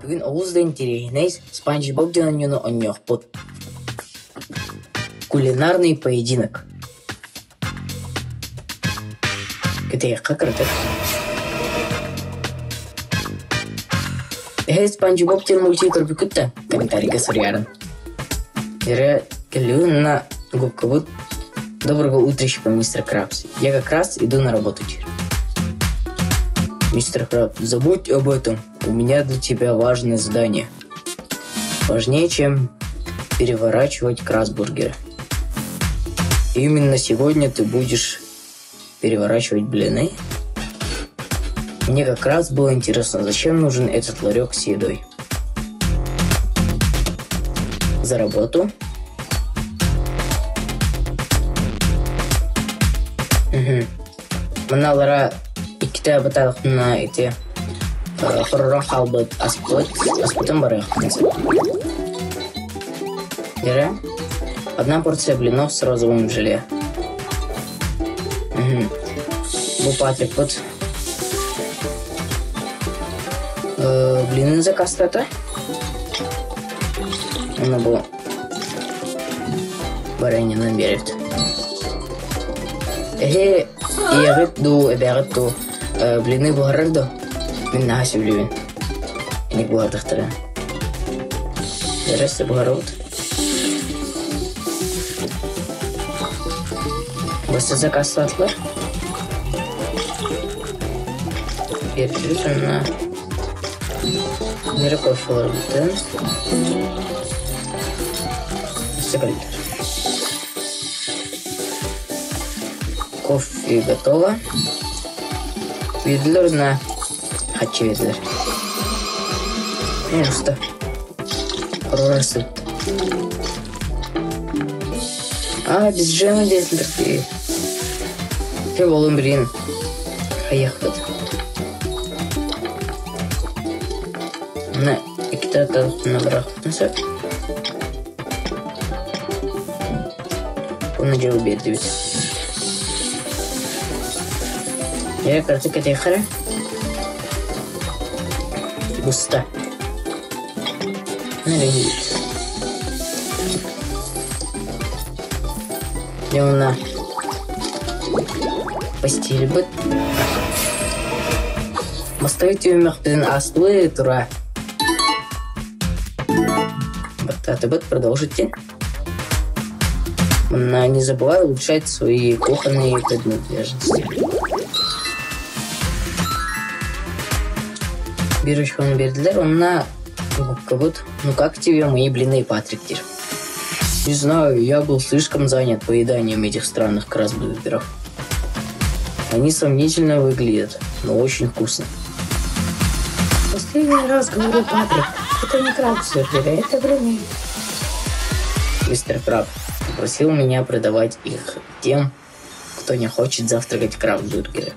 Бүгүн олус да интэриэһинэй Спанч Боб диэн оонньууну оонньуохпут. Кулинарный поединок. Кэтэһиэххэ кыратык. Эһэ Спанч Боб диэн мультик көрбүккүт да комментарийга суруйарын. Эрэ кэллибин на губкабыт Доброго утречка, мистер Крабс. Я как раз иду на работу теперь. Мистер Крабс, забудь об этом. У меня для тебя важное задание. Важнее, чем переворачивать красбургеры. Именно сегодня ты будешь переворачивать блины. Мне как раз было интересно, зачем нужен этот ларек с едой. За работу. Угу. Мыналара иккитэ бытаахтына ити хоророн хаалбыт аспыт аспытын барыахпын сөп. Дьэрэ, одна порция блинов с розовым желе. Угу. Бу Патрикпыт блины заказтата. Уонна бу вареньенан биэрэбит. Эһи ийэҕит дуу, эбээҕит дуу блины буһарар дуо? Мин наһаа сөбүлүүбүн. Инник буһардахтара. Эрэ буһарабыт. Босса заказтаатылар. Биэрдибит уонна Мира кофеларбытын Өссө Кофе готово. Биэрдилэр уонна хаччы биэрдилэр. Просто Хорор сыт. А, без джема диэтилэр дии. Дьэ буолун билигин хайыахпыт. Мына иккитэ тахтына бырахпытын сөп. Уонна дьэ биэрдибит. Дьэ кыратык кэтиэххэ эрэ. Буста. Дьэ уонна постельбыт Бастакы түһүмэхпитин аастыбыт тура. Баттаатыбыт продолжить диэн. Манна не забывай улучшать свои кухонные принадлежности. Биир очкону биэрдилэр уонна губкабыт «Ну как тебе мои блины, Патрик?» диир. Не знаю, я был слишком занят поеданием этих странных красбургеров. Они сомнительно выглядят, но очень вкусно. Последний раз говорю, Патрик, это не крабсбургеры, это блины. Мистер Краб попросил меня продавать их тем, кто не хочет завтракать крабсбургеры.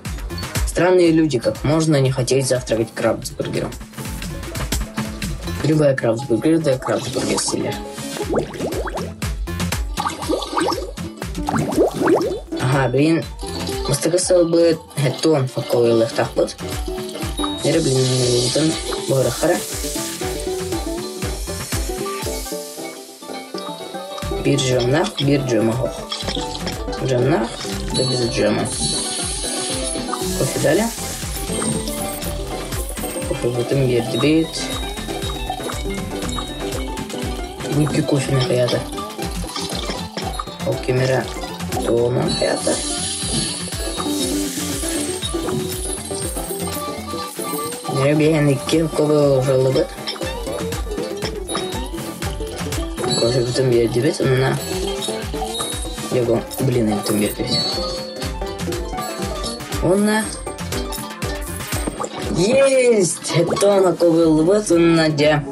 Странные люди, как можно не хотеть завтракать крабсбургером? Любая крабсбургер, да крабсбургер селлер. Аһаа, билигин бастакы сылбыт хэттуон холкуойалыахтаахпыт. Эрэ билиҥҥитин буһарыахтара. Биир дьыамнаах, биир дьыама оһох. Дьыамнаах да без джема. Кофе дали. Кофебытын биэрдибит. Бүккү кофены хайаата. Ол ким эрэ туоҕунан хайаата. Нөрө биэһэн икки кофе ылыллыбыт. Кофебытын биэрдибит уонна дьэ блиныбытын биэрдибит. Уонна есть! Тоона кобыллыбыт уонна дьэ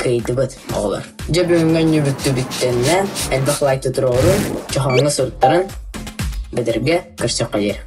кыайдыбыт оҕолор. Дьэ бүгүҥҥү өнньүбүттүбүттэннэ элбэх лайк туруорун, чохооҥҥо суруттаран бэдэргэ көрсөххө диэри.